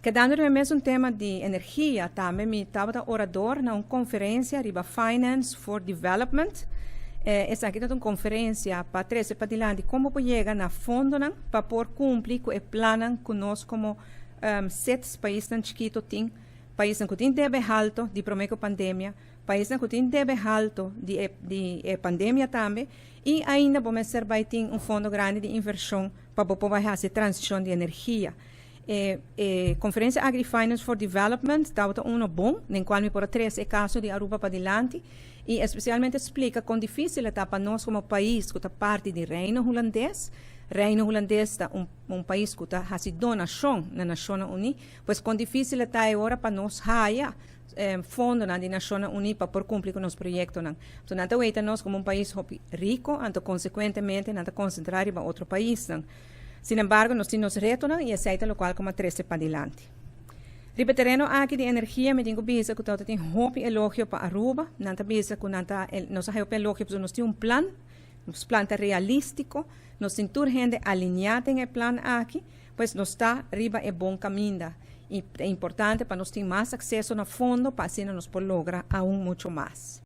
Kedando riba e mesun tema di energia, tambe mi tabata orador na un conferencia riba Finance for Development. Esaki ta un conferencia pa trece padilanti con bo por yega na fondonan pa por cumpli cu e plannan cu nos como SIDS, paisnan chikito tin, paisnan cu tin debe halto di prome cu pandemia, paisnan cu tin debe halto di e pandemia tambe, y ainda bo mester bay tin un fondo grandi di inversion pa bo por bay haci transicion di energia. E conferencia Agri Finance for Development tabata uno bon, den cual mi por a trece e caso di Aruba padilanti y especialmente splica con dificil ta pa nos como pais cu ta parti di Reino Hulandes. Reino Hulandes ta un pais cu ta haci donacion na Nacionnan Uni, pues con dificil ta awor pa nos haya fondonan di Nacionnan Uni pa por cumpli cu nos proyectonan. So nan ta weta nos como un pais hopi rico, anto consecuentemente nan ta concentra riba otro paisnan. Sin embargo, nos tin nos retonan y esey ta locual cu m'a trece padilanti. Riba tereno aki di energia, mi tin cu bisa cu tin hopi elogio pa Aruba. Nan ta bisa cu nan ta nos a hopi elogio pasobra nos tin un plan, un plan ta realistico, nos tin tur hende alinea den e plan aki, pues nos ta riba e bon caminda. Y ta importante pa nos tin mas acceso na fondo pa asina nos por logra aun mucho mas.